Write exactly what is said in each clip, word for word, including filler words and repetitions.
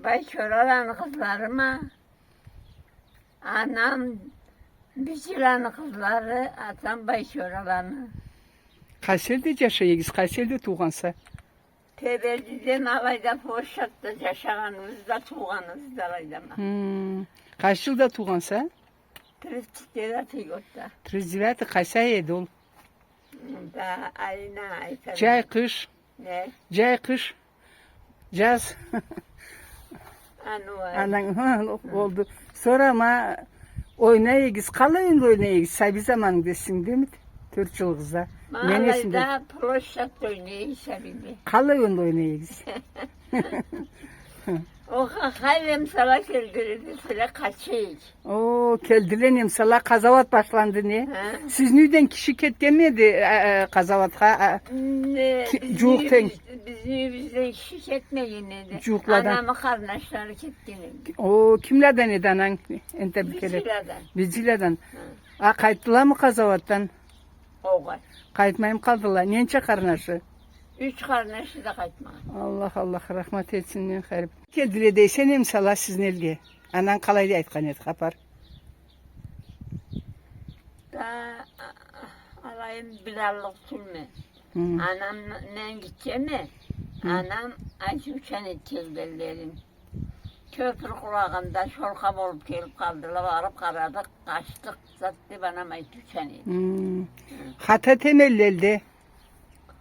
Байчораланы къызларыма. Анам Бижиланы къызлары, атам Байчораланы. Къайсы элде джашай эдигиз, къайсы элде туугъанса? Тебердиден алайда, площадьда джашагъаныбыз да, туугъаныбыз да алайда ма. Хм. Къайсы джылда туугъанса? Тридцать девятый годда. Тридцать девятый, къайсы ай эди ол? Да, айына айтайым. Джай, къыш. Не? Джай, къыш. Джаз. Ануар. Ананг, хы, хы, олду. Сора ма ойнай эдигиз, къалай энди ойнай эдигиз? Сабий заманынгда эсингдеми? Тёрт джылыгъызда. Ма алайда площадьда ойнай эдик сабийле. Къалай энди ойнай эдигиз? Оха, хай, немсала келдире десела, къача эдик. О, келдиле немсала, къазауат башланды, не? Хы. Сизни юйден киши кетгенми эди, э, э, къазауатха, э, не, ки-, бизни джууукъ тенг? Юйюбюз-, бизни юйюбюзден киши кетмеген эди. Джууукъладан. Анамы къарнашлары кетген эди. О, кимладан эди ананг? Энтда бир кере. Бижиладен. Бижиладен. Хы. А, къайтдыламы къазауатдан? Огъай. Къайтмайын къалдыла. Ненча къарнашы? Юч къарнашы да къайтмагъан. Аллах, Аллах рахмат этсин, мен хайыр. Келдиле дейсе, немсала, сизни элге. Ананг къалай айтхан эди хапар? Да, а-, алайын билаллыкъ тюлме. Хы. Анам, мен гитчеме, хы, анам айтыучан эди келгенлерин. Кёпюр къулагъында шорха болуп келип къалдыла, барып къарадыкъ, къачдыкъ, зат деп анам айтыучан эди. Хм. Хы. Хата этеме элде.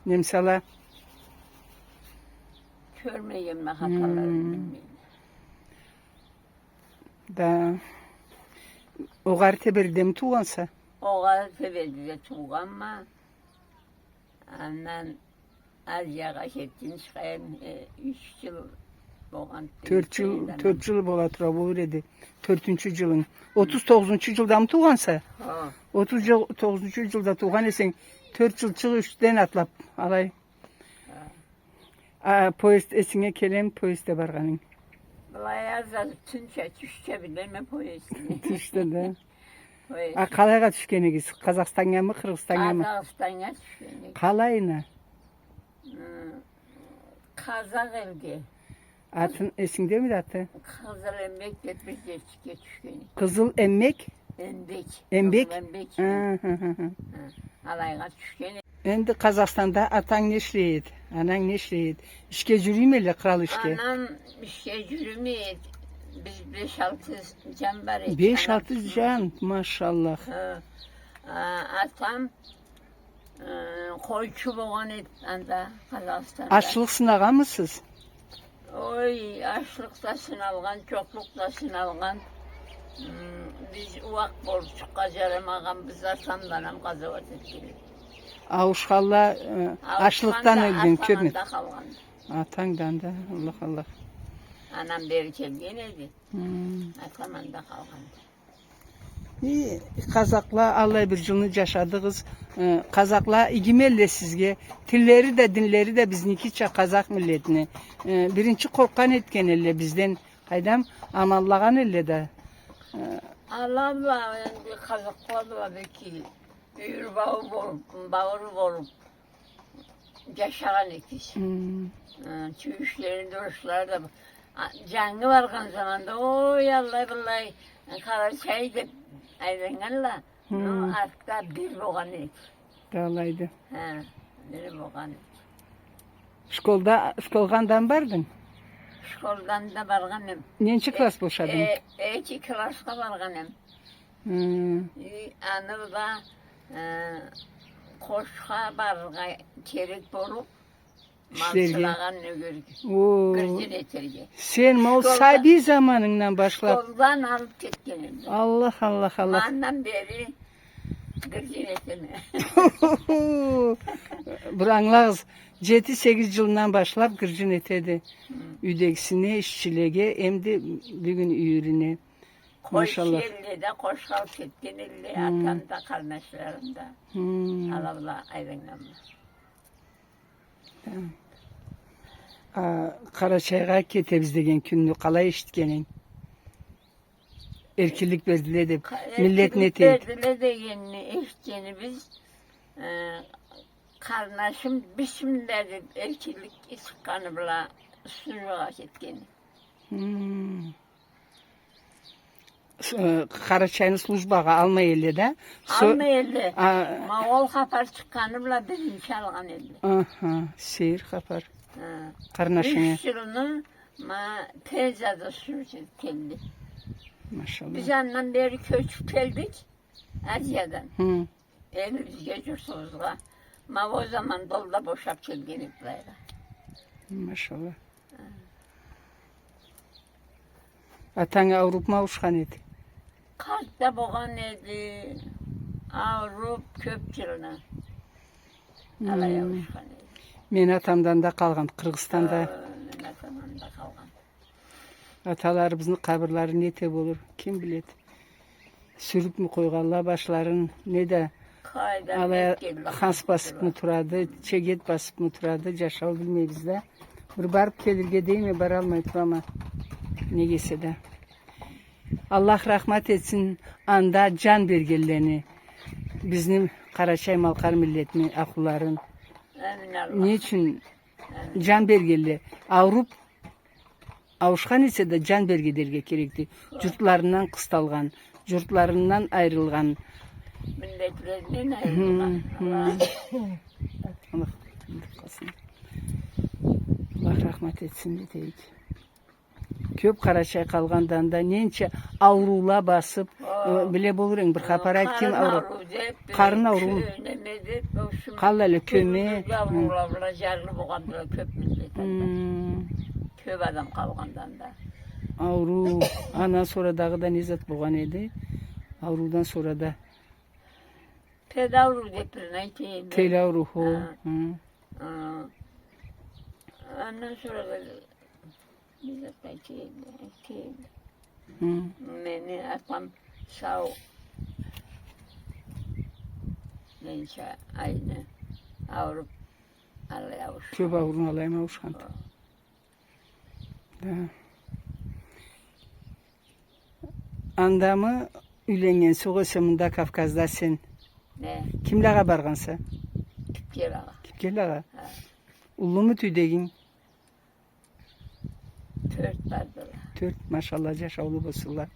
Немсала. Кёрмегенме хаталарын, хм, билмейме. Да. Огъары Тебердидеми туугъанса? Огъары Тебердиде туугъанма. Андан Азиягъа кетгенчи къайын, э, юч джыл болгъан. Тёрт джыл, тёрт джыл бола тура болур эди. Тёртюнчю джылынг. Отуз тогъузунчу джылдамы туугъанса? Хо. Отуз тогъузунчу джылда туугъан эсенг, тёрт джылчыкъ ючден атлап, алай. Хо. А, поезд эсинге келеми, поездде баргъанынг? Былай аз-аз, тюнча, тюшча билеме поездни. Тюшде да. Поезд. А къалайгъа тюшген эдигиз? Къазахстангамы, Къыргъызстангамы? Къазахстаннга тюшген эдик. Къалайына? Хы, Къазах элге. Атын эсингдемиди аты? Къызыл Эмбек деп бир джерчикге тюшген эдик. Къызыл Эмбек? Эмбек. Эмбек? Къызыл Эмбек. Хы, хы, хы, хы. Хы, алайгъа тюшген эдик. Энди Къазахстанда атанг не ишлей эди? Ананг не ишлей эди? Ишге джюрюймелле, кърал ишге? Анам ишге джюрюмей эди. Биз беш-алты джан бар эдик. Беш-алты джан, машаллах. Хы. А, атам, э, къойчу болгъан эди анда, Къазахстанда. Ачлыкъ сынагъанмысыз? Ой, ачлыкъ да сыналгъан, джокълукъ да сыналгъан. Хм, биз ууакъ болуп чыкъгъа джарамагъанбыз, атам да анам къазауат этген. Ауушханла, э, ачлыкъдан ёлген кёбмю? Атам анда къалгъан. Атанг да анда, Аллах, Аллах. Анам бери келген эди. Хм. Атам анда къалгъан. И, къазакъла, аллай бир джылны джашадыгъыз. Э, къазакъла игимелле сизге. Тиллери да, динлери да бизникича, къазакъ миллетни. Э, биринчи къоркъгъан этген элле бизден. Къайдам, аманлагъан элле да. Э, ала бла, энди къазакъла бла бек юйюр баур болуп, баур болуп джашагъан экибиз. Хм. Э, тюйюшлери, дошлары да, а, джангы баргъан заманда, ой, аллай-быллай, Къарачай деп айланнганла, хм, но артда бир болгъан эдик. Да алайды. Хы, бир болгъан эдик. Школда, школгъа андан бардынг? Школдан да баргъан эм. Ненчи класс бошадынг? Э, э, эки классха баргъан эм. Хы. И, аны бла, э, къошха барыргъа керек болуп, ишлерге. Малчылагъан нёгерге. О. Гырджын этерге. Сен ма ол сабий заманынгдан башлап. Школдан алып кетген эди. Аллах, Аллах, Аллах. Андан бери гырджын этеме. Бир ангылагъыз, джети-сегиз джылындан башлап гырджын этеди. Хы. Юйдегисине, ишчилеге, эмда бюгюн юйюрюне. Машаллах. Къойчу элле да, къошха алып кетген элле, хы, атам да, къарнашларым да. Хы. Ала бла айланнганла. А, Къарачайгъа кетебиз деген кюнню къалай эшитгенинг? Эркинлик бердиле деп, ка-, миллет не дейди? Эркинлик бердиле дегенни эшитгенибиз, э, къарнашым, бишим да деп, эркинлик чыкъгъаны бла службагъа кетгени. Хм. С-, э, Къарачайны службагъа алмай элле да. Со-, алмай элле. А, ма ол хапар чыкъгъаны бла биринчи алгъан элле. Аха, сейир хапар. Ха. Къарнашынгы. Юч джылны ма пенсияда служить этгенди. Машалла. Биз андан бери кёчюп келдик Азиядан. Хы. Элибизге, джуртубузгъа. Ма ол заманда ол да бошап келген эди былайгъа. Машалла. Атанг аурупму ауушхан эди? Къарт да болгъан эди, ауруп кёп джылны. Алай ауушхан эди. Мени атамдан да къалгъан, Къыргъызстанда. Хо, мени атамдан да къалгъан. Аталарыбызны къабырлары нете болур, ким биледи? Сюрюпмю къойгъанла башларын, неда алай ханс басыпмы турады, чегет басыпмы турады, джашау билмейбиз да. Бир барып келирге дейме, баралмай турама. Неге эсе да. Аллах рахмат этсин анда джан бергенлени, бизни къарачай-малкъар миллетни ахлуларын. Амин, Аллах. Не ючюн джан бергенле? Ауруп, ауушхан эсе да, джан берген дерге керекди. Джуртларындан къысталгъан, джуртларындан айырылгъан. Миллетлеринден айырылгъан. Хы, хы. Аллах, Аллах рахмат этсин, дейик. Кёп къарачай къалгъандан да, ненча ауруула басып, э, биле болур эдинг, бир хапар айт, ким ауру-, къарын ауруу. Къаллай эле кёме. Кёп ауруула бла джарлы болгъандыла кёп миллет. Хы. Кёп адам къалгъандан да. Ауруу, андан сора дагъыда не зат болгъан эди? Аурууудан сора да. Тел ауруу деп бирин айта эди. Тел ауруу, хо. Ха. Хы. Ха. Андан сора да не зат айта эди, айта эди. Хы. Мени атам сау. Ненча айны ауруп, алай ауушхан. Кёп аурууну алаймы ауушхан? Хо. Да. Андамы юйленнгенсе, огъесе мында Кавказда сен? Не? Кимле бла баргъанса? Кипкелагъа. Кипкелагъа? Ха. Уллуму тюйдегинг? Тёрт бардыла. Тёрт, машалла, джашаулу болсунла.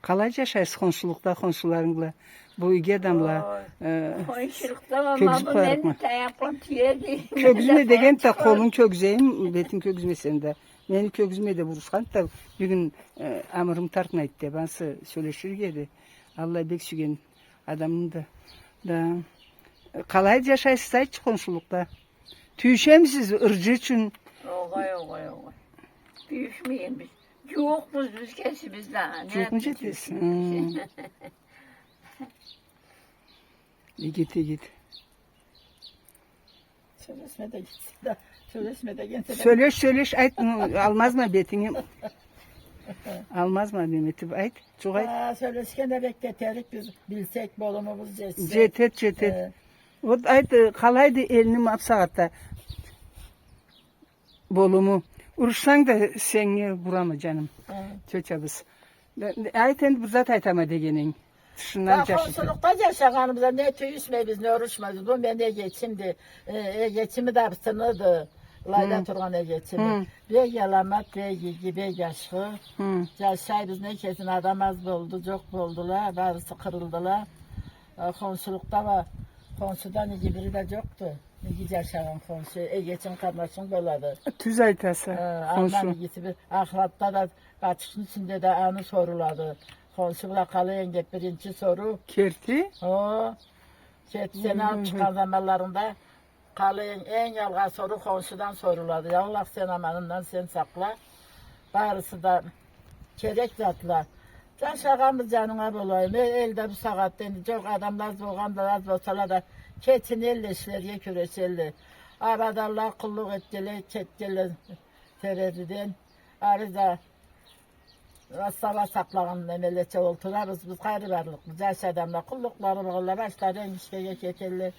Къалай джашайсыз хоншулукъда, хоншуларынг бла? Бу иги адамла, э, кёргюзюп къоярыкъмы? Ой, хоншулукъда ма, ма мени таякълам тиеди. Кёргюзме деген да, къолунг кёргюзейим, бетинг кёргюзмесенг да. Мени кёргюзме деп урушханды да, бюгюн, э, амырым тартмайды деп, ансы сёлеширик эди. Аллах бек сюйген адамымды. Да. Къалай джашайсыз, айтчы, хоншулукъда? Тюйюшемисиз ырджы ючюн? Огъай, огъай, огъай. Тюйюшмейбиз. Джууукъбуз биз кесибиз да. Джууукъму джетесиз? Хы. Игит, игит. Сёлешме дегенсе да, сёлешме дегенсе да. Сёлеш, сёлеш, айт, ну, алмазма бетинги. Алмазма, неме этип, айт, джукъ айт. Ха, сёлешгенде бек кетерик биз, билсек, болумубуз джетсе. Джетед, джетед. Э. Вот айт, э, къалайды элни ма бусагъатда болуму? Урушсанг да сеннге бурама, джаным. Ха. Тётябыз. Айт энди, бир зат айтама дегенинг. Тышындан джашыртып. Хоншулукъда джашагъаныбызда не тюйюшмейбиз, не урушмайбыз. Бу мени эгечимди. Э, эгечими да бусыныды. Былайда тургъан эгечими. Хы. Бек аламат, бек иги, бек ашхы. Хы. Джашайбыз, не кесин, адам аз болду, джокъ болдула, барысы къырылдыла. Э, хоншулукъда ба, хоншудан иги бири да джокъду. Иги джашагъан хоншу, эгечинг, къарнашынг болады. Тюз айтаса, э, хоншу. Андан игиси бир ахлатда да, къатышны ичинде да аны сорулады. Хоншу бла къалай энг деп биринчи соруу. Керти? О, керти сени алып чыкъгъан заманларынгда къалай энг, энг алгъа соруу хоншудан сорулады. Я Аллах, сен аманындан сен сакъла. Барысы да керек затла. Джашагъанбыз, джанынга болайым. Э, элде бусагъатда энди джокъ, адамла аз болгъан да, аз болсала да, кетинелле, ишлерге кюрешелле. Арадалла къуллукъ этгенле, кетгенле Терезиден. Ары да сала сакълагъан немелеча олтурабыз. Биз къайры барлыкъбыз, джаш адамла, къуллукълары болгъанла, башлары энгишгеге кетелле.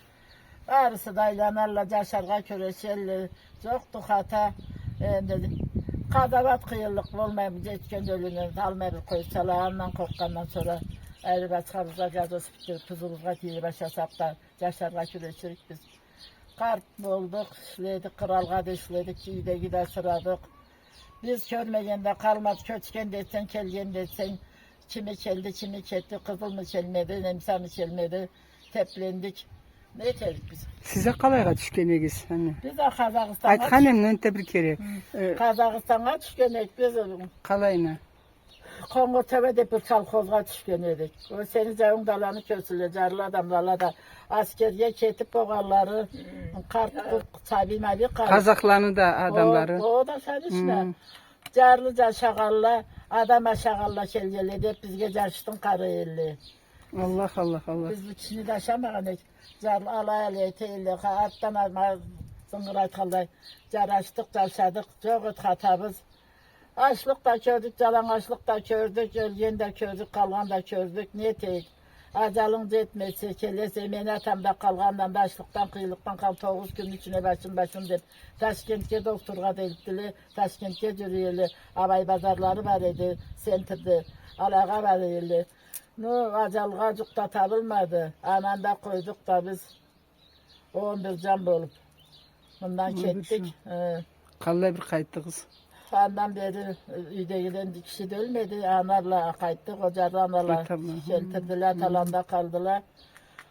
Барысы да айланалла, джашаргъа кюрешелле. Джокъду хата. Энди къадауат, къыйынлыкъ болмай, джетген ёлюне салмай бир къойсала, андан къоркъгъандан сора, айры башхабызгъа джазасы битирип, тузубузгъа тийирип ашасакъ да, джашаргъа кюреширикбиз. Къарт болдукъ, ишледик, къыралгъа да ишледик, юйдеги да асырадыкъ. Биз кёрмеген да къалмады, кёчген десенг, келген десенг, кими келди, кими кетди, къызылмы келмеди, немсамы келмеди, теплендик. Не этерик биз? Сиз а къалайгъа тюшген эдигиз, аны? Биз а Къазахстаннга Айтхан тюш-, эм, энтда бир кере. Хы. Э, Къазахстаннга тюшген эдик биз. Къалайына? Къонгур Тёбе деп бир колхозгъа тюшген эдик. О сени жауунг да аланы кёрсюнле, жарлы адамла ала да, аскерге кетип болгъанлары, къарт, къурт, сабий-мабий къалып. Къазахланы да адамлары. О, о да сени ишине. Хы. Жарлы жашагъанла, адам ашагъанла келгенле деп бизге жашыртын къарай элле. Аллах, Аллах, Аллах. Биз бу кишини да ашамагъан эдик. Жарлы алай, алай эте элле, ха-, артдан алма зынгыр айтханлай. Жарашдыкъ, жашадыкъ, жокъ эди хатабыз. Ачлыкъ да кёрдюк, жалангачлыкъ да кёрдюк, ёлген да кёрдюк, къалгъан да кёрдюк. Не этейик? Ажалынг жетмесе, келесе, мени атам да къалгъандан да ачлыкъдан, къыйынлыкъдан къалды, тогъуз кюнню ичине башым, башым деп, Ташкентге докторгъа да элтдиле, Ташкентге жюрюй элле, Абай базарлары бар эди, центрде, алагъа барай элле. Ну, ажалгъа жукъ да табылмады, ананы да къойдукъ да биз. Он бир жан болуп, мындан кетдик. Э. Къаллай бир къайтдыгъыз? Андан бери, э, юйдегиден киши да ёлмеди. Ана бла къайтдыкъ, о жарлы анала келтирдиле, аталанда къалдыла.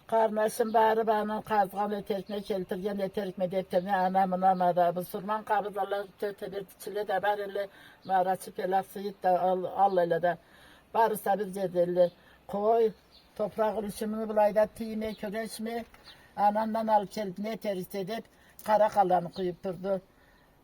Къарнашым барып, аны къазгъан этерикме, келтирген этерикме деп, ана мына мада бусурман къабызлала, тёте бир кишиле да бар элле, Марачы, Пелах, Сыйыт да, ал-, аллайла да. Барысы да бир жерде элле. Къой, топуракъ юлюшюмню былайда тийме, кюрешме, анандан алып келип не этериксе деп, къара къаланы къуюп турду.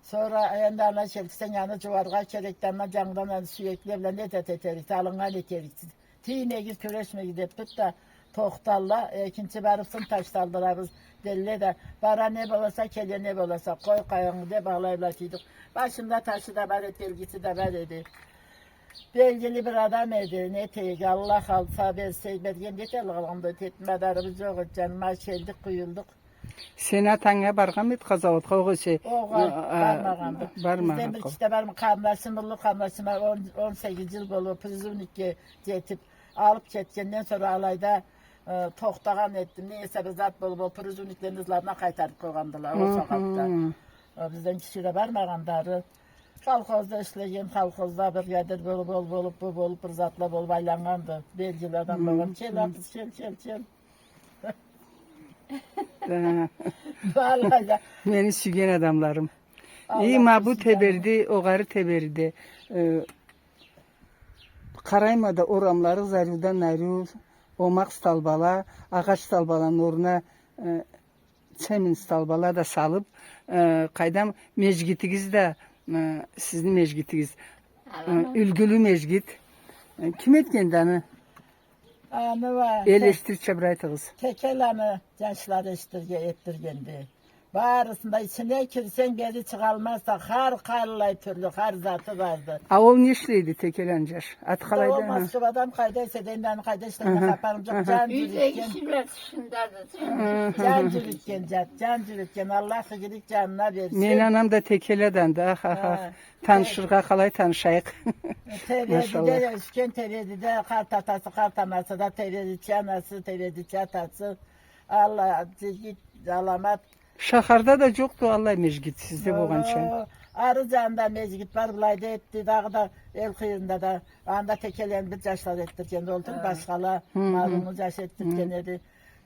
Сора энди аны келтирсенг, аны жууаргъа керекди, андан жангыдан аны сюекле бла не зат этериксе, алыннган этериксе. Тиймегиз, кюрешмегиз деп турду да, тохтадыла, экинчи барып сын таш салдыла биз, делле да, бара не боласа, келе не боласа, къой къайгъынгы деп, алай бла тийдик. Башында ташы да бар эди, белгиси да бар эди. Белгили бир адам эди, не этейик, Аллах алса, берсе, берген да эте, алгъан да эте, мадарыбыз жокъ эди, жаныма келдик, къуюлдукъ. Сени атанг а баргъанмы эди къазауатха, огъесе? Огъай, а, а, бармагъанды. Бармагъан. Бизден бир киши да бармагъан. Къарнашым, уллу къарнашым а он, он сегиз жыл болур, призывникге жетип, алып кетгенден сора алайда, э, тохтагъан этди. Не эсе бир зат болуп, ол призывниклени ызларына къайтарып къойгъандыла ол сагъатда. Хы-хы. Э, бизден киши да бармагъанды ары. Колхозда ишлеген, колхозда бригадир болуп, ол болуп, бу болуп, бир затла болуп айланнганды. Белгили адам болгъан. Кел, атыз, кел, кел, кел. Да. Валлахи да. Мени сюйген адамларым. Аллах сюйген. Ма бу теберди, огъары теберди. Э, къарайма да, орамлары зариудан ариу, омакъ столбала, агъач столбаланы орнуна, э, цемент столбала да салып, э, къайдам, межгитигиз да, э, сизни межгитигиз, э, юлгюлю межгит. Э, ким этгенди аны? Аны уа, элештирча бир айтыгъыз. Текеланы жашлары эшитирге этдиргенди. Барысын да, ичине кирсенг, бери чыгъалмазса, хар къаллай тюрлю, хар заты барды. А ол не ишлейди, Текеланы жаш? Аты къалайды? Ол Москвадан къайда эсе да, энди аны къайда ишлейди, хапарым жокъ. Жан жюрютген. Юйдеги иши бла тышындады. Жан жюрютген жат, жан жюрютген. Аллах игилик жанына берсин. Мени анам да Текеладанды, ах, ах, ах. Танышыргъа къалай танышайыкъ? Тебедиде ёсген, Тебедиде къарт атасы, къарт анасы да, Тебедичи анасы, Тебедичи атасы. Аллах, жигит, аламат. Шахарда да жокъду аллай межгит сизде болгъанча. О, ары жанында межгит бар, былайда этди, дагъыда эл къыйырында да. Анда Текеланы бир жашлары этдирген олду, башхала, Марунну жашы этдирген эди.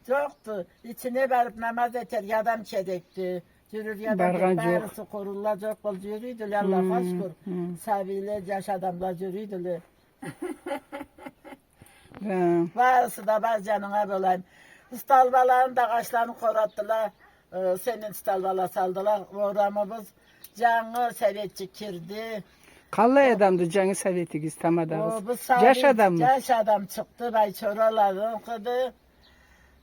Жокъду, ичине барып намаз этерге адам керекди. Жюрюрге адам баргъан жокъ. Барысы къурулла жокъ болуп жюрюйдюле, Аллахха шукур. Сабийле, жаш адамла жюрюйдюле. Барысы да бар, жанынга болайым. Столбаланы да, агъачланы къоратдыла, э, цемент столбала салдыла. Орамыбыз, жангы советчик кирди. Къаллай адамды жангы советигиз тамадагъыз? Жаш адаммы? Жаш адам чыкъды, Байчораланы къызы.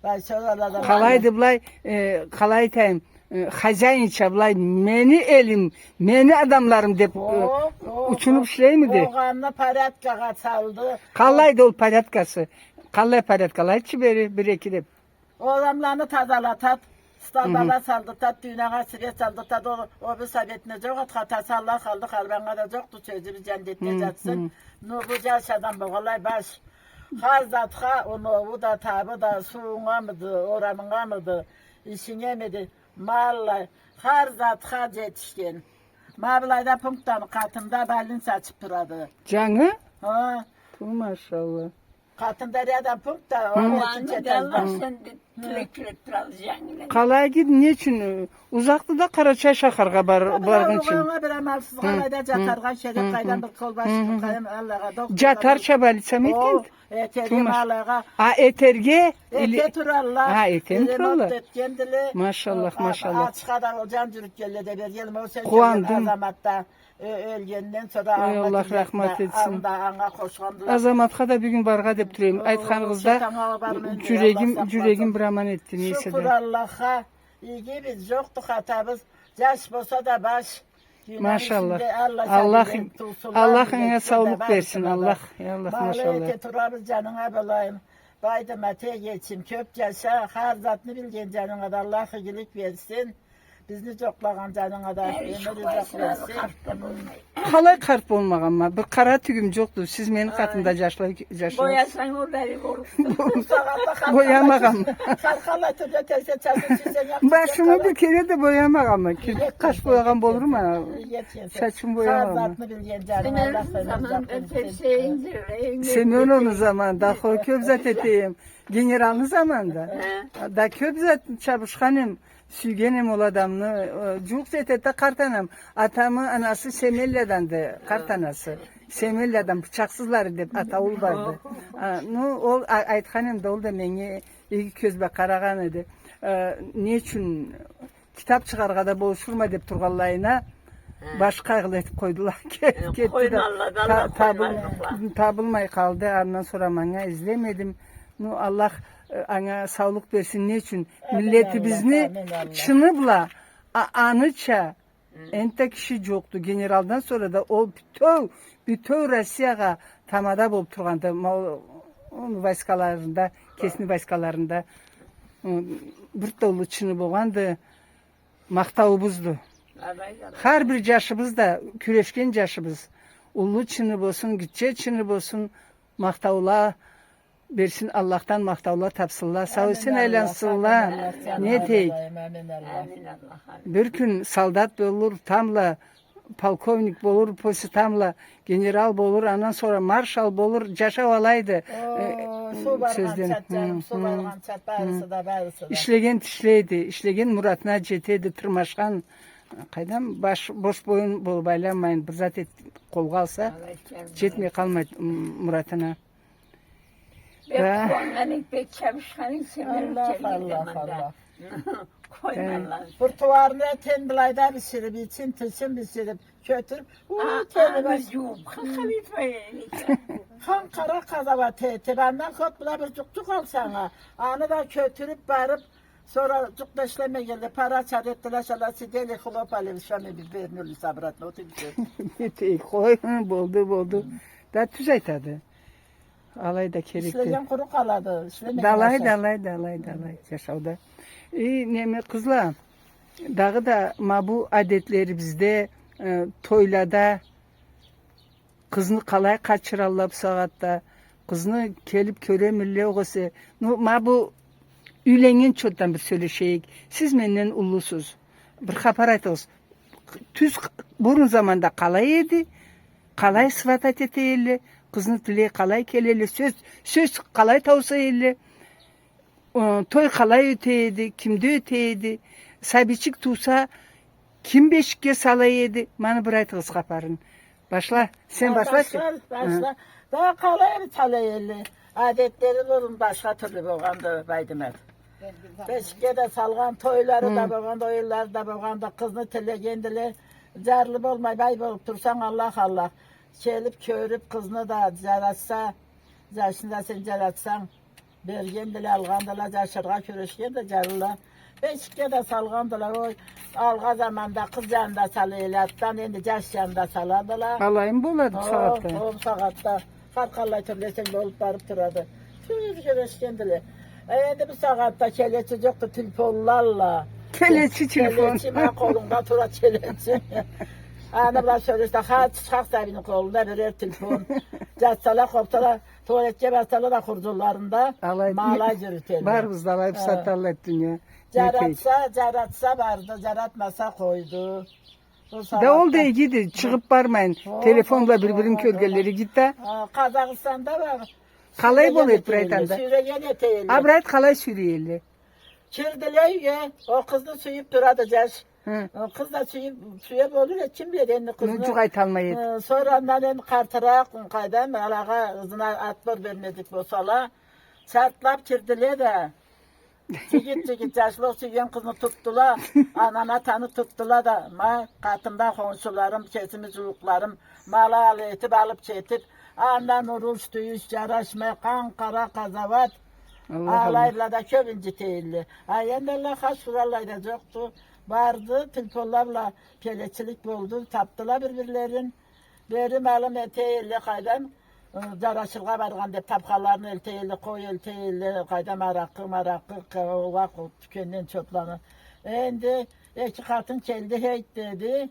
Къалайды былай, э, къалай айтайым, э, хозяинча былай, мени элим, мени адамларым деп, э, учунуп ишлеймиди? Огъанны порядкагъа салды. Къалайды ол порядкасы? Къаллай порядкалайды бери, бир-эки деп. Адамланы тазалатады, столбала салдыртады, дюйнагъа свет салдыртады. Ол, ол бир советни жокъ эди, хатасы Аллах алды, Къарбаннга да жокъду, сёзю бир жаннетде жатсын. Ну, бу жаш адам болгъанлай баш. Хар затха, оноуу да, табы да, сууунгамыды, орамынгамыды, ишингемиди, малла, хар затха жетишген. Ма былайда пунктаны къатында больница ачып турады. Джангы? Хы. Ту, машалла. Къатында рядом пункт да, хы, ол экинчи этажда. Аллах сенден тилек тилеп турабыз джангына. Къалай гит, не ючюн, э, узакъды да Къарачай шахаргъа бар-, баргъынчы. Анга бир амалсыз, хы, къалайда, хы, джатаргъа керек, хы, къайдан, хы, бир къолбаш, хы, хы, къайдан, Аллахха докторлукъ. Джатарча больницамы экен? О, этерге, тумаш, ма алагъа. А, этерге? Эте туралла. А, эте туралла. Ремонт этгендиле. Машаллах, а, машаллах. Ачха да ол джан джюрютгенле да бергенле, ол сен кёрген Азамат да. Э, ёлгенден сора, ой, Аллах рахмат этсин. Анда анга къошхандыла. Азаматха да бюгюн баргъа деп тура эдим. О, айтханыгъызда, джюрегим, джюрегим бир аман этди, нейсе да. Шукур Аллахха, игибиз, джокъду хатабыз. Джаш болса да баш. Машаллах. Аллах, Аллах анга саулукъ берсин, Аллах. Я Аллах, машаллах. Турабыз, джанынга болайым. Байдымат, эгечим, кёп джаша, хар затны билген джанынга да Аллах игилик берсин. Бизни джокълагъан джанынга да ёмюр узакъ берсин. Къалай къарт болмагъанма? Бир къара тюгюм джокъду. Сиз мени къатымда джашла, джашла. Боясанг, ол бери болуп. Боямагъанма. Къаркъала тюрлю терсе чачын сюйсенг, башымы бир кере да боямагъанма. Кирпик, къаш боягъан болурма? Чачымы боямагъанма. Семёновну заманында, хо, кёп зат этеем. Генералны заманында. Да кёп зат чабышхан эм. Сюйген эм ол адамны, э, джукъ этеди да къарт анам. Атамы анасы Семенляданды, къарт анасы. Семенлядан, бычакъсызлары деп атаулу барды. А, ну, ол а-, айтхан эм да, ол да меннге иги кёз бла къарагъан эди. Э, не ючюн китап чыгъаргъа да болушурма деп тургъанлайына, башха къайгъыла этип къойдула. Ке-, кетди да, та-, табыл-, табылмай къалды. Андан сора манга излемедим. Ну, Аллах, э, анга саулукъ берсин. Не ючюн? Амин, миллетибизни Аллах, амин, Аллах. Чыны бла, а-, аныча, энтда киши джокъду. Генералдан сора да ол бютеу, бютеу Россиягъа тамада болуп тургъанды. Ма-, ол войскаларында, кесини войскаларында, ы, бир да уллу чыны болгъанды. Махтауубузду. Алай, алай. Хар бир джашыбыз да, кюрешген джашыбыз, уллу чыны болсун, гитче чыны болсун, махтаула берсин, Аллахдан махтаула тапсынла. Сау-эсен айлансынла. Амин, Аллах, амин, Аллах. Не этейик? Амин, Аллах. Бир кюн солдат болур, тамбла полковник болур, после тамбла генерал болур, андан сора маршал болур, джашау алайды. О, э, суу баргъанча, сёзден. Джаным, суу баргъанча, барысы да, барысы да. Ишлеген тишлейди, ишлеген муратына джетеди, тырмашхан. Къайдам, баш, бош боюн болуп айланмайын, бир зат эт-, къолгъа алса, алай, джетмей къалмайды, м-, муратына. Бек къууаннган эдик, бек чабышхан эдик, Аллах, Аллах, Аллах. Къоймайла. Бир тууарны этген былайда биширип, ичин, тышын биширип, кётюрюп, уу, а, кётюрюп, аны джууп, ханкара къазауат этип, андан кёп бла бир джукъчукъ алсанг а, аны да кётюрюп барып, сора джукъ да ишлемегенле, пара чар этдиле, шала сидели, хлопали, шами бир вернулись обратно, вот и всё. Этейик, къой, болду, болду. Да тюз айтады. Алай да керекди. Ишлеген къуру къалады, ишлемеген ашар. Да алай, да алай, да алай, да алай, джашауда. Э, неме, къызла, дагъыда ма бу адетлерибизде, э, тойлада къызны къалай къачыралла бусагъатда, къызны келип кёремилле огъесе. Ну, ма бу юйленнген чотдан бир сёлешейик. Сиз менден уллусуз. Бир хапар айтыгъыз. Тюз, бурун заманда къалай эди, къалай сватать эте элле, къызны тилей къалай келе элле, сёз, сёз къалай тауса элле, э, той къалай ёте эди, кимде ёте эди, сабийчик тууса, ким бешикге сала эди, маны бир айтыгъыз хапарын. Башла, сен башла. Башла, башла. Да къалай эди, талай элле. Адетлери бурун башха тюрлю болгъанды, Байдымат. Бешикге да салгъан, тойлары да болгъанды, оюнлары да болгъанды, къызны тилегендиле. Джарлы болмай, бай болуп турсанг, Аллах, Аллах. Келип, кёрюп, къызны да джаратса, джашны да сен джаратсанг, бергендиле, алгъандыла, джашыргъа кюрешгенди джарлыла. Бешикге да салгъандыла, ой, алгъа заманда къыз джанында сала элле, артдан энди джаш джанында саладыла. Алаймы болады бусагъатда? О, о, бусагъатда. Хар къаллай тюрлесенг болуп барып турады. Тюз кюрешгендиле. Э, энди бусагъатда келечи джокъду, телефонлалла. Келечи телефон. Келечи, ма, къолунда тура келечи. Аны бла сёлешсе, хар чычхакъ сабийни къолунда бирер телефон. Джатсала, къопсала, туалетге барсала да хурджунларында ма алай джюрютелле. Барыбыз да алай бусагъатда, алай дуныя. Джаратса, джаратса барды, джаратмаса къойду. Да ол да игиди, чыгъып бармайын. Телефон бла бир-бирин кёргенлери игиди да. Къазахстанда бар. Къалай бола эди бир айтханда? Сюйреген эте эдиле. А, бир айт, къалай сюйрей эдиле? Кирдиле юйге, ол къызны сюйюп турады жаш. Хы. Ол къыз да сюйюп, сюе болур эди, ким биледи энди къызны. Ну, жукъ айталмай эди. Э, сора андан энди къартыракъ, къайдам, алагъа ызына отпор бермедик болсала, чартлап кирдиле да. Жигит, жигит, жашла сюйген къызны тутдула, ананы, атаны тутдула да, ма, къатымда хоншуларым, кесими жууукъларым, ма алай этип алып кетип, андан уруш, тюйюш, жарашмай, къан-къара къазауат, аллах, аллах, алайла да кёп инжите эдиле. А энди Аллахха шукур, аллай да жокъду. Барды, телефонла бла келечилик болду, тапдыла бир-бирлерин. Бери малым эте эдиле, къайдам, э, жарашыргъа баргъан деп, тапханларын элте эдиле, къой элте эдиле, къайдам, аракъы, маракъы, къа-, уакъ, ол тюкенден чотланы. Энди эки къатын келди, хейт деди.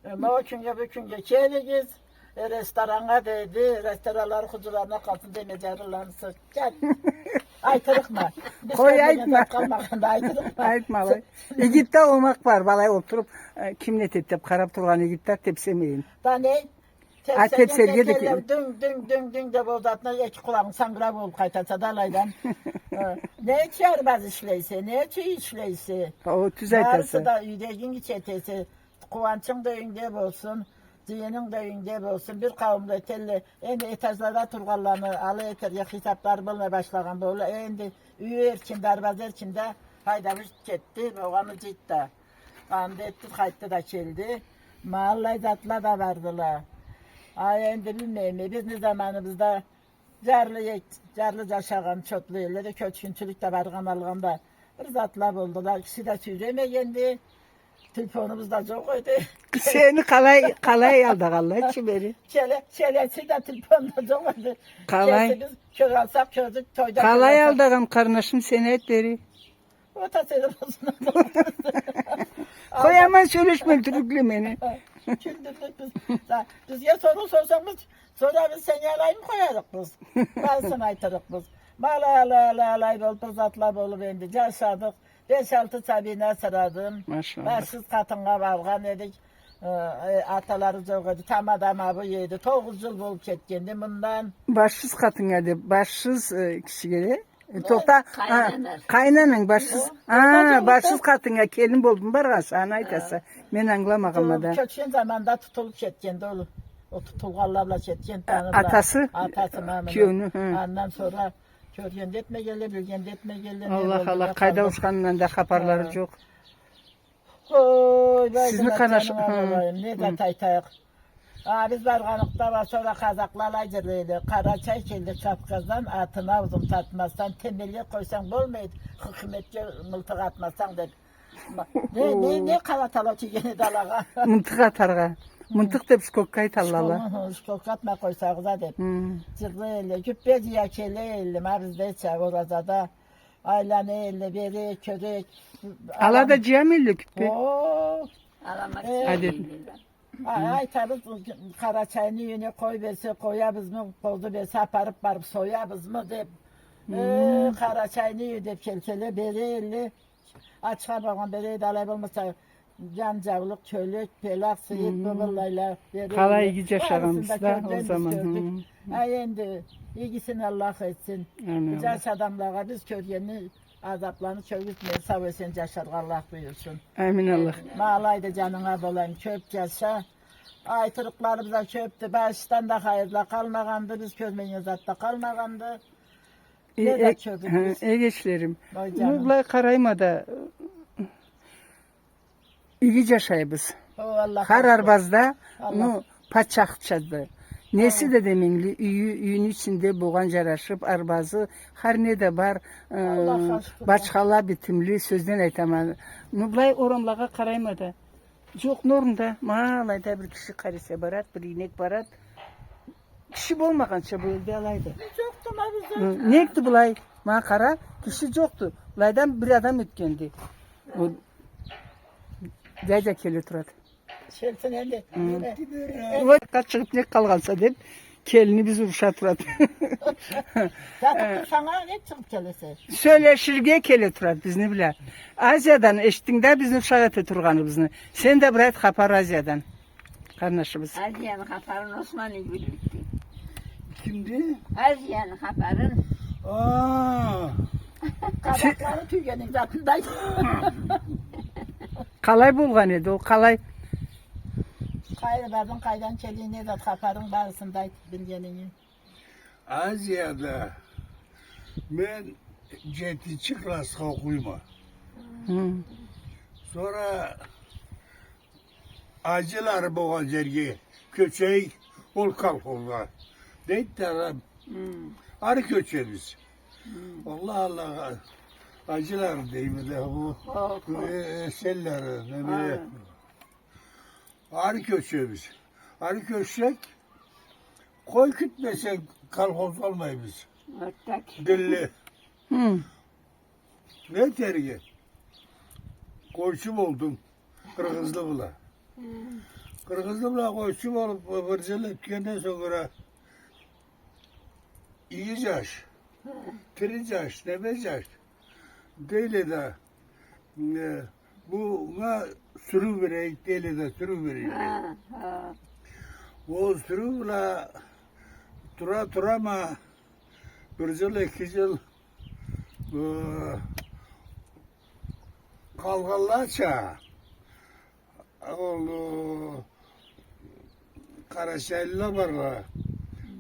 Э, ма ол кюннге, бу кюннге келигиз, э, рестораннга деди, ресторанлары хузурларына къалсын деме, жарылланы сокъ. Кел. Айтырыкъма. Биз къой, айтма. Къалмагъанда айтырыкъма. Айтма, алай. Игитде омакъ бар, былай олтуруп, э, ким не этеди деп къарап тургъан игитле тепсемейин. Да не? А, тепсерге да тепсерге да ке-, дюнг, дюнг, дюнг, дюнг деп ол затны эки къулагъынг сангыра болуп къайтаса да алайдан. Э, не ючюн арбаз ишлейсе, не ючюн ишлейсе? О, тюз айтаса. Барысы да юйдегинги ичи этесе. Къууанчынг да юйюнгде болсун, жыйынынг да юйюнгде болсун. Бир къауумла этелле, энди этажлада тургъанланы алай этерге хисаплары болмай башлагъан болур. Энди юй эркинди, арбаз эркинди, хайдагъы кетди, болгъаны жыйды да. Анда этди, къайтды да келди. Ма аллай затла да бардыла. Ай, энди билмейме, бизни заманыбызда Жарлы ет-, жарлы жашагъан чотлу элле да кёчгюнчюлюк да баргъан алгъан да бир затла болдула. Киши да сюйремегенди. Телефонубуз да жокъ эди. Сени къалай, къалай алдагъанла чы бери? Келе-, келеси да телефон да жокъ эди. Къалай? Кесибиз кёре алсакъ, кёрдюк, тойда кёре алсакъ. Къалай алдагъан къарнашым, сен айт бери. Ота сени болсун. Къой, аман сёлешме, ёлтюрлюк мени. Кюлдюрлюк биз. Да, бизге соруу сорсанг, биз, сора биз сеннге алайым къоярыкъбыз. Барысын айтырыкъбыз. Ма алай, алай, алай, алай болуп, бир затла болуп энди. Жашадыкъ. Беш-алты сабийни асырадым. Машалла. Башсыз къатыннга баргъан эдик. Э, э, аталары жокъ эди. Тамада ма бу эди. Тогъуз жыл болуп кетгенди мындан. Башсыз къатыннга деп, башсыз, э, кишиге да? Э, тохта, а, къайнана. Къайнананг башсыз. О, а, башсыз къатыннга келин болдум баргъанса, аны айтаса. Мен ангыламагъанма да. Кёчген заманда тутулуп кетгенди ол. Ол тутулгъанла бла кетген, а, таныды. Атасы? Атасы, ма, муну. Киеуню, хы. Андан сора кёрген да этмегенле, билген да этмегенле, не болду, не къалды. Аллах, Аллах, къайда ауушханындан да хапарлары жокъ. Ой, сизни къарнашынг, не зат айтайыкъ. А, биз баргъаныкъда, ма сора къазакъла алай жырлайды. Къарачай келди Кавказдан, атын аузун татмастан, темелге къойсанг болмайды, хыкъыметге мылтыкъ атмасанг деп. Ма, не, не, не къара талау тийген эди алагъа. Мылтыкъ атаргъа. Мылтыкъ деп шкокка айталла. Шкок-, хы, шкокка атмай къойсагъыз а деп. Жырлай элле, кюппе жыя келе элле, ма биздеча, оразада. Айлана элле, бери, кёрек. Ала да жыямы элле кюппе? О. Э, айтабыз, Къарачайны юйюне къой берсе, къоябызмы, къозу берсе, апарып барып соябызмы деп. Э, Къарачайны юйю деп келселе, бери элле. Ачха болгъан бери элле, алай болмаса, жан жаулукъ, кёлек, пелах, сыйыт, бу быллайла бери элле. Къалай иги жашагъанбыз да ол заман. Ай, энди игисин Аллах этсин. Амин. Жаш адамлагъа биз кёргенни Азапланы кёргюзтмей, сау-эсен жашаргъа Аллах буюрсун. Амин, Аллах. Ма алайды, жанынга болайым, кёп жаша. Айтырыкъларыбыз да кёпдю. Башдан да хайырла къалмагъанды, биз кёрмеген зат да къалмагъанды. Э, не да э, кёрдюк биз? Эгечлерим. Ой, жаным. Ну, былай къарайма да, иги жашайбыз. О, Аллах разы болсун. Хар арбазда, ну, пачахчады. Неси да деменгили, юйю, юйню ичинде болгъан жарашып, арбазы, хар не да бар, э, бачхала битимли, сёзден айтама. Ну, былай орамлагъа къарайма да. Жокъ, норм да, ма алайда бир киши къараса барад, бир ийнек барад. Киши болмагъанча бу элде алайды. Жокъду, ма бизде. Хы, некди былай? Ма къара, киши жокъду. Былайдан бир адам ётгенди. Ол дядя келе турады. Келсин энди. Хы. Энди. Вот, къат чыгъып нек къалгъанса деп, келинибиз уруша турады. Затып турсанг а, не чыгъып келесе? Сёлеширге келе турады бизни бла. Азиядан эшитдинг да бизни ушакъ эте тургъаныбызны. Сен да бир айт хапар Азиядан. Къарнашыбыз. Азияны хапарын Осман Игиликди. Кимди? Азияны хапарын. А. Къазакъланы тюйгенинг затында айт. Къалай болгъан эди ол, къалай? Къайры бардынг, къайдан келдинг, не зат хапарынг, барысын да айт билгенинги. Азияда мен джетинчи классха окъуйма. Хы. Сора аджилары болгъан джерге кёчейик, ол колхозгъа, дейди да адам. Хы. Ары кёчебиз. Хы. Аллах, Аллах, аджилары дейме да бу. Хо, хо. Э, э, эсенлери, неме. Ары кёчебиз. Ары кёчсек, къой кютмесенг, колхоз алмайбыз. Вот так. Динле. Хы. Не этерге? Къойчу болдум. Къыргъызлы бла. Хы. Къыргъызлы бла къойчу болуп, бир джыл ётгенден сора иги джаш, тири джаш, неме джаш. Дейле да, э, бу, мынга сюрюу берейик, дейле да, сюрюу берейик. Хы, хы. Ол сюрюу бла тура-тура ма, бир джыл, эки джыл, э, къалгъанлача, ол, э, къарачайлыла барла.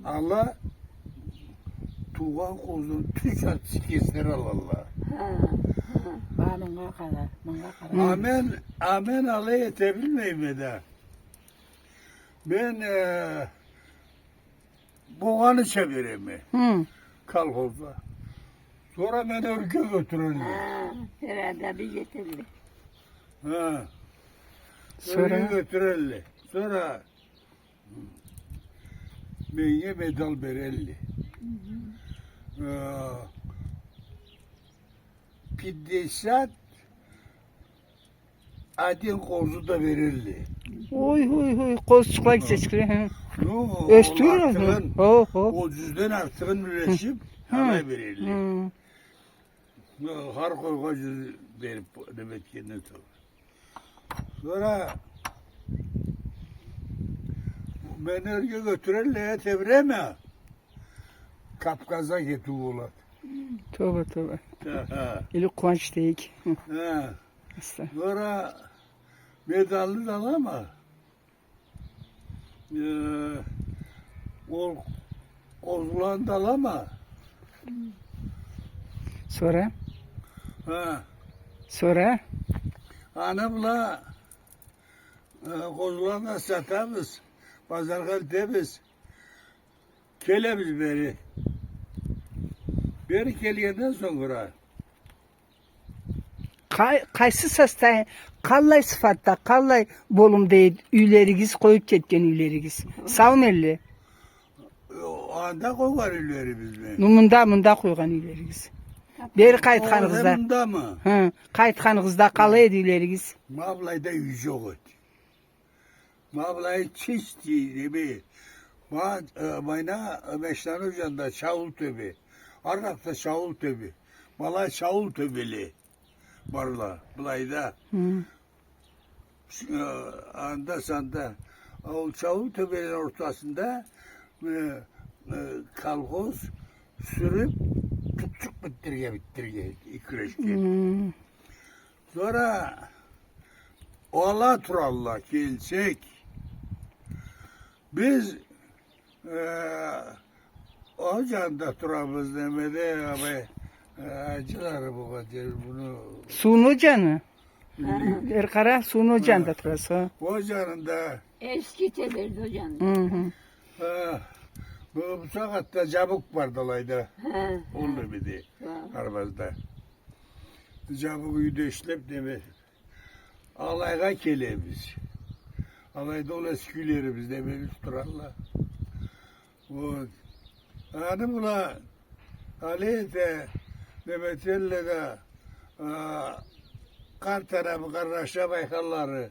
Ала туугъан къозуну тюз атчы кеслери алалла. Хы, хы. Ба, мынга къара, мынга къара. А мен, а мен алай эте билмейме да. Мен, э, болгъаныча береме. Хы. Колхозда. Сора мени ёрге кётюрелле. Хы, сора да бир кётюрелле. Хы. Сора? Ёрге кётюрелле. Сора меннге медал берелле. Хы. Э, пятьдесят один къозу да берелле. Ой, ой, ой, къозучукъла, хы, гитчечкиле, хы. Ну, ёсдюрюр, ол артыгъын, хо, хо, ол джюзден артыгъын юлешип, хы, алай берелле. Хы. Ну, хар къойгъа джюз берип, неме этгенден сора. Сора мени ёрге кётюрелле, эте бир эме Кавказгъа кетиу болады. Тоба, тоба. Аха. Или къууанч дейик. Хы. Аста. Сора медалны да алама. Э, ол къозуланы да алама. Сора? Хы. Сора? Аны бла, э, къозуланы да сатабыз, базаргъа элтебиз. Келебиз бери. Бери келгенден сора. Къай-, къайсы состоя-, къаллай сыфатда, къаллай болумда эди юйлеригиз, къоюп кетген юйлеригиз? Сауму эдиле? Анда къойгъан юйлерибизми? Ну, мында, мында къойгъан юйлеригиз. Бери къайтханыгъызда. О, мындамы? Хы, къайтханыгъызда къалай эди юйлеригиз? Ма былайда юй джокъ эди. Ма былай чисти, неме. Ма, э, майна, э, Мешнаны джанында Чаул тёбе. Ары къакъда Чаул тёбе. Ма былай Чаул тёбеле барла, былайда. Хы. Э, анда-санда. А ол Чаул тёбелени ортасында, э, э, колхоз сюрюп, тутчукъ битдирге, битдирге, кюрешген. Хы. Сора ала туралла, келсек. Биз, э, ол джанында турабыз, немеде, абай, э, аджилары болгъан джер, муну. Сууну джаны? Аха. Бери къара, сууну джанында тураса. Ол джанында. Эски Теберди ол джанында. Хы-хы. Э, бу, бусагъатда джабукъ барды алайда. Хы. Ол немеде, Арбазда. Джабукъ юйде ишлеп, неме, алайгъа келебиз. Алайда ол эски юйлерибизде берип туралла. Вот. Аны бла алай эте, неме этелле да, а, къарт анамы къарнашым Байханлары,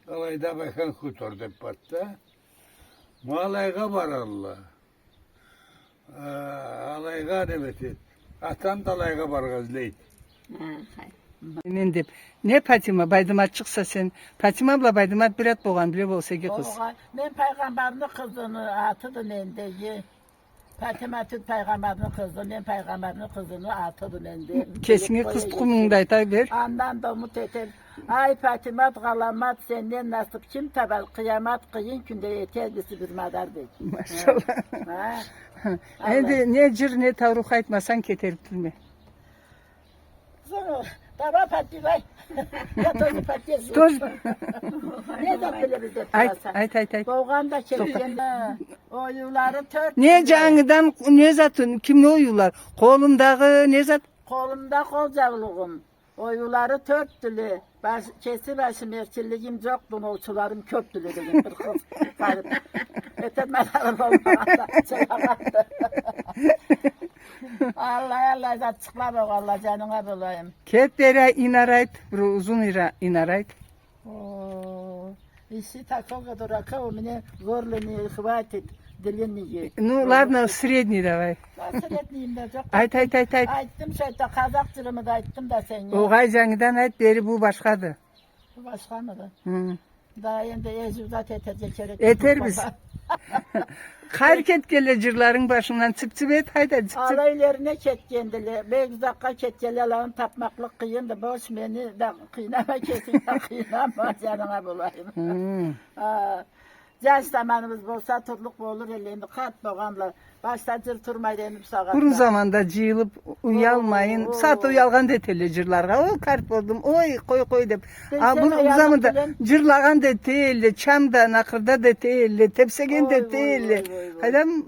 алайда Байхан хутор деп барды да. Ма алайгъа баралла. Э, алайгъа, неме этед. Атам да алайгъа баргъа излейд. Ха, хай. Мен деп. Не Патима, Байдыматчыкъса сен? Патима бла Байдымат бир ат болгъан, биле болса, эки къыз. Болгъан. Мен Пайгъамбарны къызыны атыды мендеги. Патима тюл Пайгъамбарны къызы, мен Пайгъамбарны къызыны атыды менде. Кесинги къыз тукъумунгу да айта бер. Андан да умут этем. Ай, Патимат, Гъаламат, сенден насып ким табар? Къыямат къыйын кюнде этербиз бир мадар, дейди. Машалла. Ха. Энди не джыр, не тауруху айтмасанг, кетерик тюлме. Сора, давай подпевай. Я тоже поддерживаю. Тоже. Не зат билебиз деп тураса. Айт, айт, айт. Болгъан да кетген да. Оюулары тёрт тюрлю. Не джангыдан, не затын, кимни оюулары? Къолунгдагъы не зат? Къолумда къол джаулугъум. Оюулары тёрт тюрлю. Баш-, кеси башым, эркинлигим джокъду, оноучуларым кёп тюрлю деген бир къыз барып. Этед мадары болмагъанда, чылагъанды. Аллай, аллай затчыкъла болгъанла, джанынга болайым. Кет бери, инарайт, бир узун ира-, инарайт. О, ищи такого дурака, у меня горло не хватит длиннее. Ну, ладно, средний давай. Да, средний да джокъ. Айт, айт, айт, айт. Айтдым, шо айтды, къазакъ джырымы да айтдым да сеннге. Огъай, джангыдан айт, бери бу башхады. Бу башхамыды? Хы. Да, энди эжиу зат этерге керек. Этербиз. Къайры кетгенле джырларынг башынгдан, цып-цып эт, хайда, цып-цып. Ала юйлерине кетгендиле, бек узакъгъа кетгенле, аланы тапмакълыкъ къыйынды, бош, мени да къыйнама, кесинги да къыйнама, джанынга болайым. Хы. А, джаш заманыбыз болса, турлукъ болур эди, энди къарт болгъанла. Башда джыр турмайды энди бусагъатда. Бурун заманда джыйылып, уялмайын, сагъат уялгъан да этелле джырларгъа. Ой, къарт болдум, ой, къой, къой деп. А бурун заманда джырлагъан да этелле, чам да, накъырда да этелле, тепсеген да этелле. Къайдам,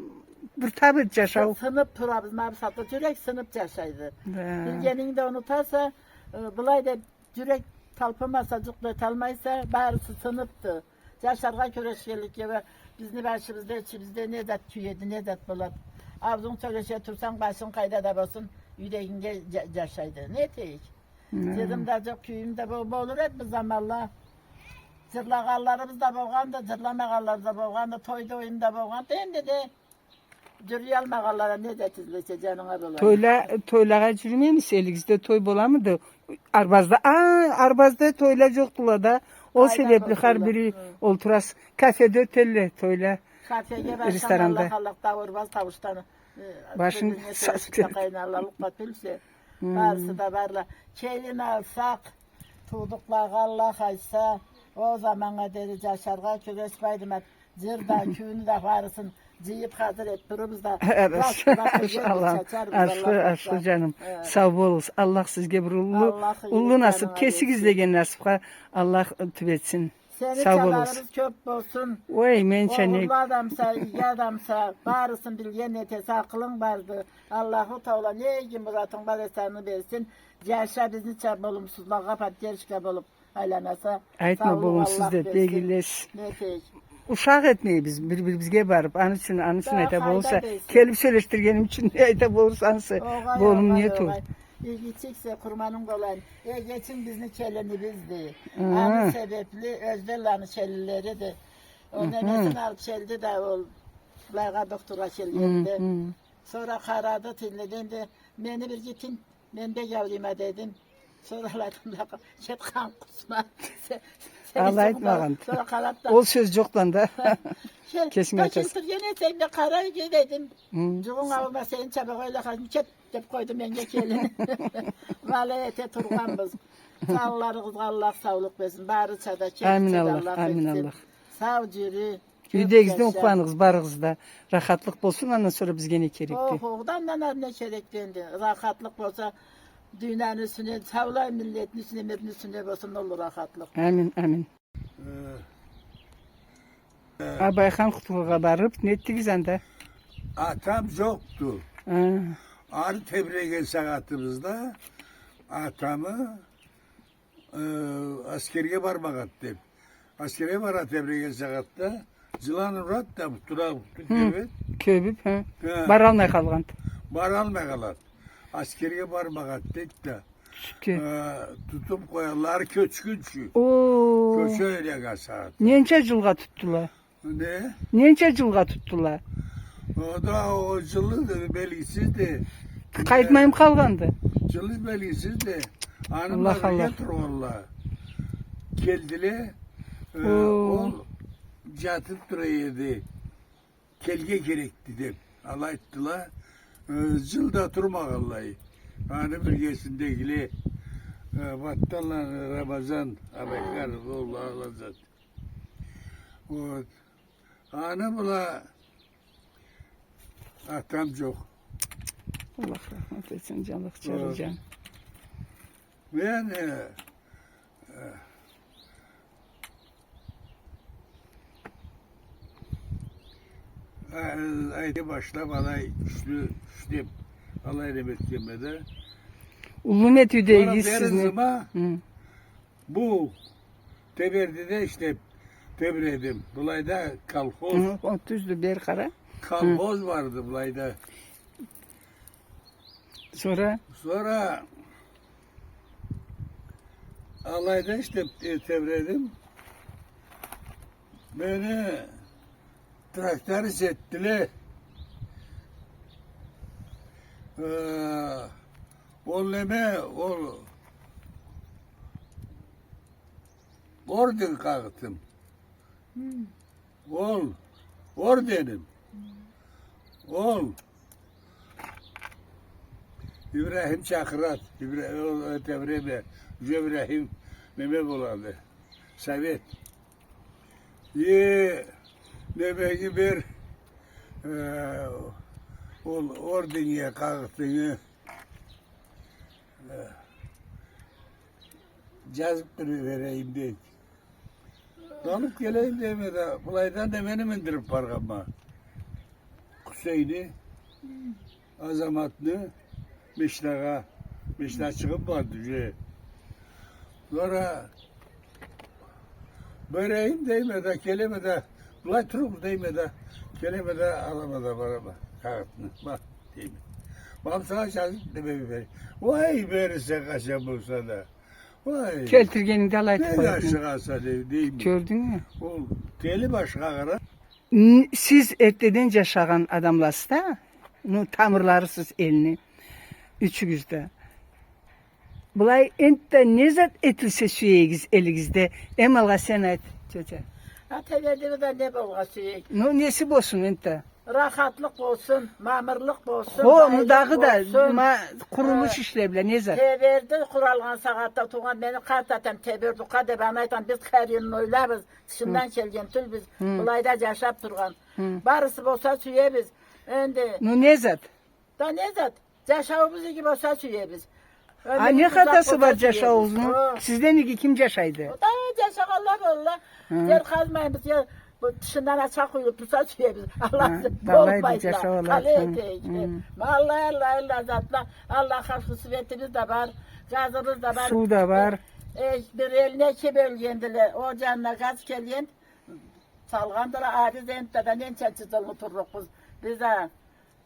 бир таб эди джашау. Сынып турабыз, ма бусагъатда джюрек сынып джашайды. Да. Билгенинги да унутаса, э, былай деп джюрек талпынмаса, джукъ да эталмайса, барысы сыныпды. Джашаргъа кюрешгенликге, бизни башыбызда, ичибизде не зат кюеди, не зат болады. Аузунг сёлеше турсанг, башынг къайда да болсун, юрегинге джа-, джашайды. Не этейик? Хы. Джырым да джокъ, кюйюм да бо-, болур эди бу заманла. Джырлагъанларыбыз да болгъанды, джырламагъанларыбыз да болгъанды, тойда оюн да болгъанды. Энди да джюрюялмагъанла да не зат излесе, джанынга болайым. Тойла-, тойлагъа джюрюмеймисе, элигизде той боламыды? Арбазда, а, арбазда тойла джокъдула да. Ол себепли хар бири олтураса. Кафеде ётелле тойла. Кафеге барсанг, ресторанда. Аллах, Аллах, да арбаз тауушдан, э, башын бир-бирине сас сёлешип да, къайналлыкъ да тюлсе. Хы. Барысы да барла. Келин алсакъ, туудукълагъа Аллах айтса, ол заманнга дери джашаргъа кюрешмейди ма. Джыр да, кюйню да, барысын джыйып хазыр этип турурбуз да. Аллах, Аллах, джаным. Сау болугъуз. Аллах сизге бир уллу, уллу насып, кесигиз излеген насыпха Аллах тюбетсин. Сау болугъуз. Сени чаларыбыз кёп болсун. Ой, менича не. Огъурлу адамса, иги адамса, барысын билген этесе, акъылынг барды. Аллаху Тагъала не иги муратынг бар эсе, аны берсин. Джаша бизнича болумсузлагъа поддержка болуп айланаса, айтма, саулукъ болумсуз Аллах деп, берсин. Эгилес. Не этейик? Ушакъ этмейбиз, бир-бирибизге барып, аны ючюн, аны ючюн айта болурса, келип сёлешдиргеним ючюн айта болурса, ансы болум не ту? Огъай, огъай. Игичиксе, къурманынг болайым. Эгечинг бизни келинибизди. Хы. Аны себепли Ёзденланы келинлериди. Ол ненесин алып келди да, ол былайгъа докторгъа келгенде. Хы, хы. Сора къарады, тингледи, энди мени бир гитин, мен бек аурийма дедим. Сора аладым да, кет, къан къусма. Алай айтмагъан. Сора къарады да. Ол сёз джокъду анда. Кесинг айтаса. Келтирген эсенг да, къара юйге дедим. Хы. Джугъунг ауруса, сени чабагъа айлахазым, кет деп къойду меннге келин. Ма алай эте тургъанбыз. Джанларыгъызгъа Аллах саулукъ берсин. Барыча да, келича да Аллах берсин. Амин, Аллах. Сау джюрю. Юйдегизни, укъланыгъыз, барыгъыз да. Рахатлыкъ болсун, андан сора бизге не керекди? Ох, огъай, андан ары не керекди энди? Рахатлыкъ болса, дунияны юсюне, саулай миллетни юсюне, миллетни юсюне болсун ол рахатлыкъ. Амин, амин. Э, Абайхан Къутургъа барып, нетдигиз анда? Атам джокъду. Хы. Ары тебреген сагъатыбызда атамы Э, аскерге бармагъанды деп. Аскерге бара тебреген сагъатда джылан урады да, тура, кёбюп. Кёбюп, хы. Хы. Баралмай къалгъанды. Баралмай къалады. Аскерге бармагъанды дейди да. Э, тутуп къоялла, кёчгюнчю. О. Кёче айланнган сагъат. Ненча джылгъа тутдула? Не? Ненча джылгъа тутдула? О да, о джылы да белгисизди. Къайтмайын къалгъанды. Джылы белгисизди. Аны бла бирге тургъанла келдиле. Э, ол джатыб тура эди. Келирге керекди деб, алай айтдыла. Э, джыл да турмагъанлай. Аны биргесиндегиле, э, Батталаны Рамазан, Абайкаров, ол алай зат. Вот. Аны бла атам джокъ. Аллах рахмат этсин, джанлыкъ, джарыджан. Мен, э, э, ай-, айта башлаб, алай кючлю ишлеб, алай неме этгенме да. Уллу этеди сизни. Бу Тебердиде ишлеб тебредим. Былайда колхоз. Хы, о тюздю, бери къара. Колхоз барды былайда. Сора? Сора алайда ишлеб, э, тебредим. Мени тракторист этдиле. Э, ол неме, ол орден къагъытым. Ол орденим. Ол Ибрахим чакъырады. Ибра-, ол это время уже Ибрахим неме болады. Совет. Э, немени бер, э, ол орденнге къагъытынгы. Э, джазыб бир берейим, дейди. Алыб келейим дейме да, былайдан да мени миндириб баргъанма. Хусейни, Азаматны машинагъа, машинагъа чыгъыб барды уже. Сора берейим дейме да, келеме да, былай туругъуз дейме да, келеме да, алама да барама къагъытны. Бакъ, дейме. Бам сагъа джазыб неме бер. Уай, берирсе къачан болса да. Уай. Келтиргенингде алай айтыб къояды. Ашыгъаса, дей-, дейме. Кёрдюнгмю? Ол тели башха къара. Н-, сиз эртеден джашагъан адамласыз да, ну, тамырларысыз элни, ючюгюз да. Былай энтда не зат этилсе сюе эдигиз элигизде? Эм алгъа сен айт, тётя. А, Тебердиде не болургъа сюе эдик? Ну, неси болсун энтда? Рахатлыкъ болсун, мамырлыкъ болсун, хо, ну, байлыкъ дагъыда болсун. Ма-, къурулуш ишле бла не зат? Теберди къуралгъан сагъатда туугъан мени къарт атам Тебердикъа деб, аны айтама, биз хар йылын ойлабыз, тышындан келген тюлбюз, былайда джашаб тургъан. Барысы болса сюебиз. Энди. Ну, не зат? Да не зат? Джашауубуз иги болса сюебиз. А не хатасы бар джашауубузну? Сизден иги ким джашайды? Да джашагъанла болла. Джер къазмайбыз, джер, бу тышындан ачха къуюлуб турса сюебиз. Аллах, болмайды. Къалай этейик? Аллах, Аллах, Аллах затла. Аллах, хусусиетибиз да бар, газыбыз да бар. Суу да бар. Э, э, бир элни эки бёлгендиле. Ол джанына газ келген, салгъандыла, а биз энтда да ненча джылны турлукъбуз. Биз а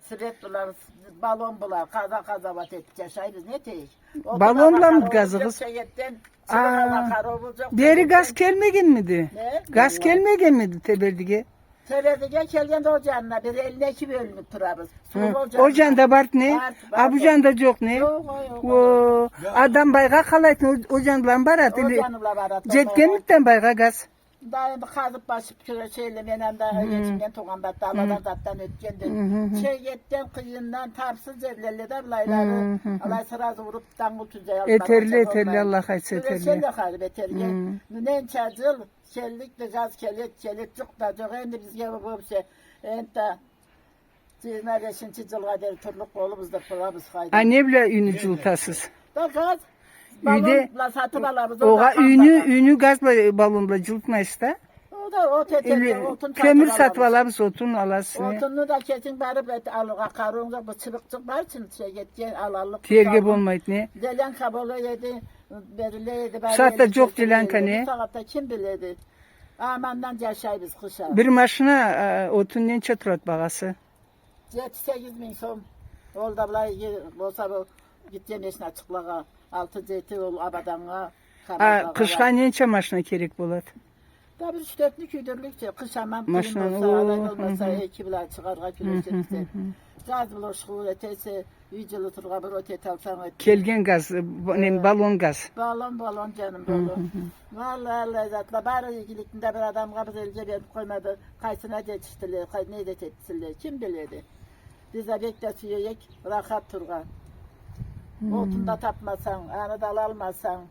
Свет бла, баллон бла, къаза-къазауат этиб джашайбыз, не этейик? Баллон бламыды газыгъыз? А, бери газ келмегенмиди? Не? Газ келмегенмиди Тебердиге? Тебердиге келгенди ол джанына, бир элни эки бёлюнюб турабыз. Ол джанда барды, не? А бу джанда джокъ, не? Джокъ, джокъ. О, адам Байгъа къалайды, ол джан бла барады. Ол джаны бла барады. Джетгенмиди Байгъа газ? Да энди къазыб башыб кюрешелле, мен анда эгечимден туугъан Батталадан, затдан ётгенди. Чегетден, къыйындан, табсыз джерлелле да былайлары. Алай сразу уруб, дангыл тюзей алыб баргъанча болмайды. Этерле, этерле, Аллах айтса, этерле. Кюрешелле къалыб этерге. Ненча джыл келлик да, газ келед, келед, джукъ да джокъ. Энди бизге вообще, энтда Джыйырма бешинчи джылгъа дери турлукъ болубуз да турабыз, хайда. А не бла юйню джылытасыз? Да газ, баллон бла сатыб алабыз. Огъа юйню, юйню газ бла, баллон бла джылытмайсыз да? Ол да от этерге, отун сатыб алабыз. Кёмюр сатыб алабыз, отун аласыз, не? Отунну да кесинг барыб эт-, алыргъа къарыуунг джокъ, бу чыбыкъчыкъ бар ичинде, джетген алаллыкъ. Терге болмайды, не? Делянка бола эди, бериле эди, бар эди. Бусагъатда джокъ делянка, не? Бусагъатда ким биледи? Амандан джашайбыз къыш а. Бир машина, э, отун ненча турады багъасы? Джети-сегиз минг сом. Ол да былай, э, болса, бу гитче машиначыкълагъа, алты-джети ол Абаданнга, Хабарлагъа. А къышха ненча машина керек болады? Да бир юч-тёртню кюйдюрлюкчю, къыш аман къыйын болса, алай болмаса, эки бла чыгъаргъа кюрешириксе. Газ бла ушхуул этесе, юй джылытыргъа бир от эталсанг эт. Келген газ, э, б-, не, баллон газ. Баллон, баллон, джаным, баллон. Валлахи, аллай затла бары игиликни да бир адамгъа, биз элге бериб къоймады. Къайсына джетишдиле, къай-, не да этдиле, ким биледи? Биз да бек да сюе эдик рахат турургъа. Отун да табмасанг, аны да алалмасанг.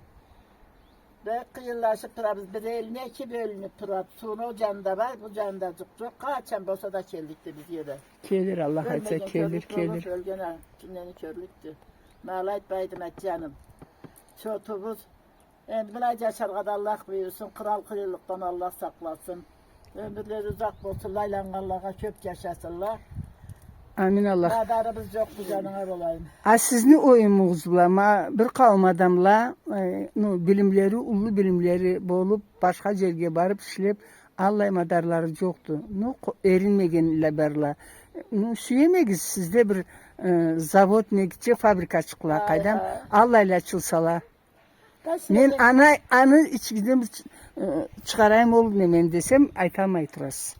Бек къыйынлашыб турабыз. Бир элни эки бёлюнюб турады. Сууну ол джанында бар, бу джанында джукъ джокъ. Къачан болса да келликди бизге да. Келир, Аллах айтса, келир, келир. Ёлмеген кёрлюк болур, ёлген а-, кюнлени кёрлюкдю. Ма алай айтмайдым, джаным. Чотубуз. Энди былай джашаргъа да Аллах буюрсун, къырал къыйынлыкъдан Аллах сакъласын. Ёмюрлери узакъ болсунла, айланнганлагъа кёб джашасынла. Амин, Аллах. Мадарыбыз джокъду, джанынга болайым. А сизни оюмугъуз бла, ма, бир къауум адамла, э, ну, билимлери, уллу билимлери болуб, башха джерге барыб ишлеб, аллай мадарлары джокъду. Ну, къо-, эринмегенле барла. Ну, сюемегиз, сизде бир, э, завод, не, гитче фабрикачыкъла, къайдам, аллайла ачылсала. Мен аны, аны ичигизден бир чы-, э, чыгъарайым ол немени десем, айталмай турасыз.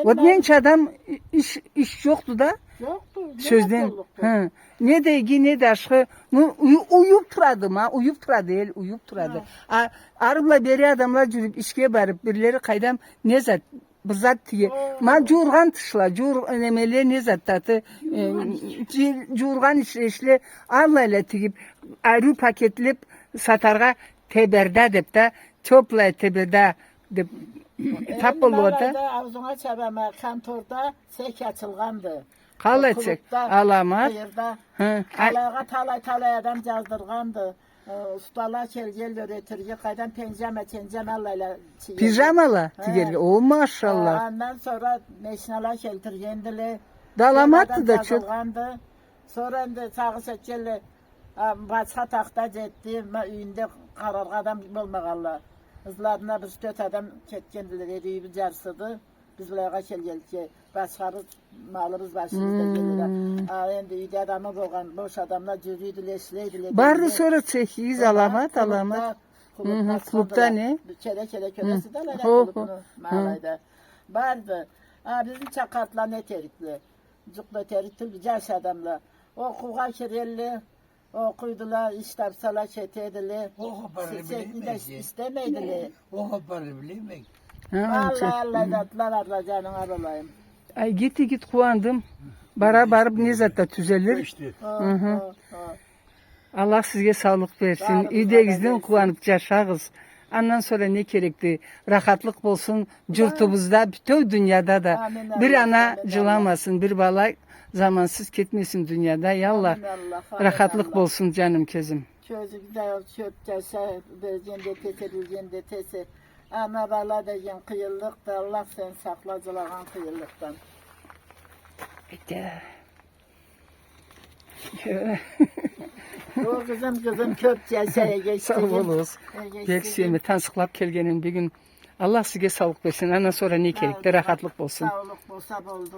Вот ненча адам и-, иш, иш джокъду да. Джокъду, не сёзден. Хы. Не да иги, не да ашхы. Ну, уй-, уюб турады, ма, уюб турады, эл уюб турады. А, ары бла бери адамла джюрюб, ишге барыб, бирлери къайдам, не зат, бир зат тиге. Ма джууургъан тышла, джуур-, немеле, не зат да аты, э, джи-, джууургъан иш-, ишле, аллайла тигиб, ариу пакетлеб сатаргъа теберда деб да, тёплая теберда деб, тап болур да. Энди ма алайда аузунга чабама, конторда цех ачылгъанды. Къалай цех? Клубда, аламат. Къыйырда. Хы, ай. Алайгъа талай-талай адам джаздыргъанды. Э, устала келгенле этерге, къайдам, пенджама, ченджама аллайла тиерге. Пижамала тигерге. О, машаллах. Э, андан сора машинала келтиргендиле. Да аламатды да чёп. Джазылгъанды. Сора энди сагъыш этгенле, а, башха тахта джетди, ма, юйюнде къараргъа адам болмагъанла. Ызларына бир тёрт адам кетгендиле, эри юйюбюз джарсыды. Биз былайгъа келгенликге, башхабыз, малыбыз башыбызда келир. А энди юйде адамы болгъан, бош адамла джюрюйдюле, ишлейдиле. Бары сора цехигиз аламат, аламат. Клубда, клубда не? Бир кере-кере кёресиз да, алайда клубну, ма алайда. Барды. А бизнича къартла не этерикле? Джукъ да этерик тюлдю, джаш адамла. Окъуугъа кирелле, окъуйдула, иш табсала, кетедиле. О хапарны билемек. Истемейдиле. О хапарны билемек. Аллай, аллай затла барла, джанынга болайым. Ай, гитти гит къууандым. Бара барыб не зат да тюзелир. Аллах сизге саулукъ берсин. Юйдегизден къууаныб джашагъыз. Андан сора не керекди? Рахатлыкъ болсун джуртубузда, бютеу дунияда да. Бир ана джыламасын, бир бала замансыз кетмесин дунияда. Я Аллах, рахатлыкъ болсун, джаным, кёзюм. Кёзюнг да кёб джаша, берген да этесе, билген да этесе. Ана бала деген къыйынлыкъды, Аллах сени сакъла джылагъан къыйынлыкъдан. О, кызым, кызым, кёб джаша, эгечдигим. Сау болугъуз. Бек сюеме, тансыкълаб келгеним бюгюн. Аллах сизге саулукъ берсин. Андан сора не керекди? Рахатлыкъ болсун. Саулукъ болса болду.